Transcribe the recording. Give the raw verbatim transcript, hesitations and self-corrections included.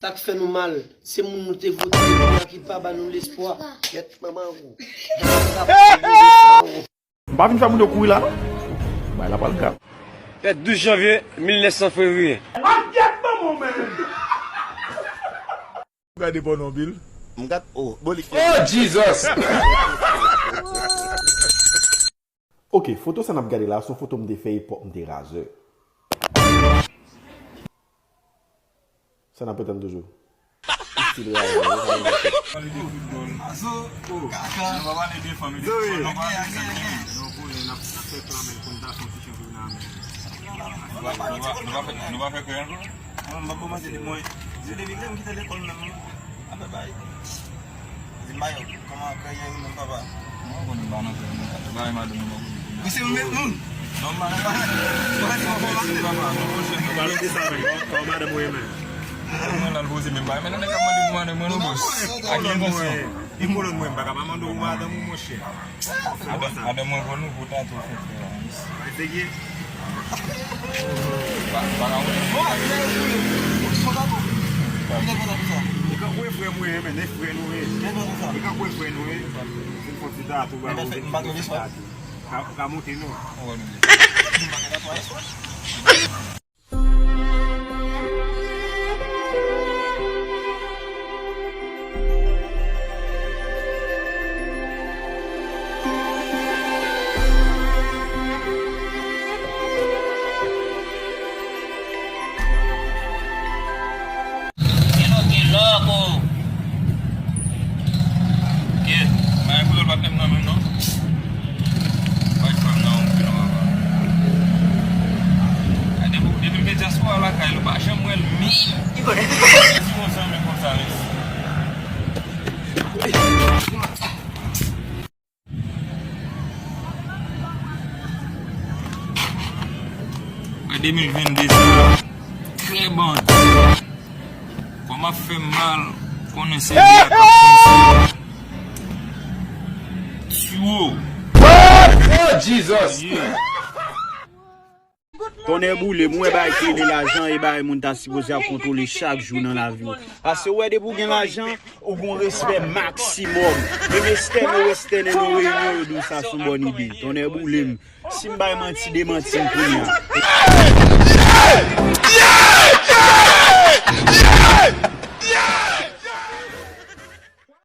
Sa k fè nou mal, se moun nou te vote yo a ki pa ba nou lespwa. Kèt manman ou. M pa vin fè moun yo kouri la non. Bagay la pral grav. Fèt douz janvye mil nèf san fevriye. Gade pònòbil. M gad oh bolik. Oh Jesus. Ok, foto sa n ap gade la se yon foto m te fè epòk m te razè. Sa n ap tann toujou. Estil razè. Pale de foutbòl. Azo, oh, kaka. Nou pa pale de fanmi, de foutbòl, nou pa pale de sa ki gen. Nou konnen n ap fè plan men konn ta fè yon ti chanpyona men. Nou pa fè kreyòl. Mwen m pa kòmanse de mwen. Se depi lè m kite lekòl menm. Apre bay. Di m bay kòman kreyè wi menm papa. Mwen konnen ba nan kreyè mwen papa. Bay madanm mwen. Ou se ou menm moun. Non, madanm. Ou pa di mwen kòman se papa. Non, monchè. Ou pale de sa menm. Kòman madanm ou ye menm. Mwen la l poze menm bagay. Men nan nèg k ap mande pou madanm mwen non bòs. Ak ki entansyon? Li kolòn mwen, m pa ka pa mande ou madanm ou monchè. Adan mwen bon nou pou tatou fè frè a. Bay figi. Ba ba ka wè. Li ka kwe frè mwen men e frè nou ye. Li ka kwe frè nou ye. Se fò ti tatou ba ou. Ka monte non. Qué loco. Qué, mwen koulè pa tèm nan menm non. Bay fanm nan yon pil anba. Depi depi l gen dyaspora lakay li ou pa janm wè l menm. Li di yon zanmi konsa wi. An de mil venn de sa trè bandi. Kò m ap fè m mal, konnen se li a k ap pran se. Tiwo. Oh Jesus. Tonnè boule m, ou wè bagay ki rele lajan e bagay moun ta sipoze ap kontwole chak jou nan lavi w. Paske ou wè depi w gen lajan, ou gon respè maksimòm. Menm estène ou estène nan reyinyon yo di w sa se yon bòn ide. Tonnè boule m. Si m bay manti, demanti m kounye a.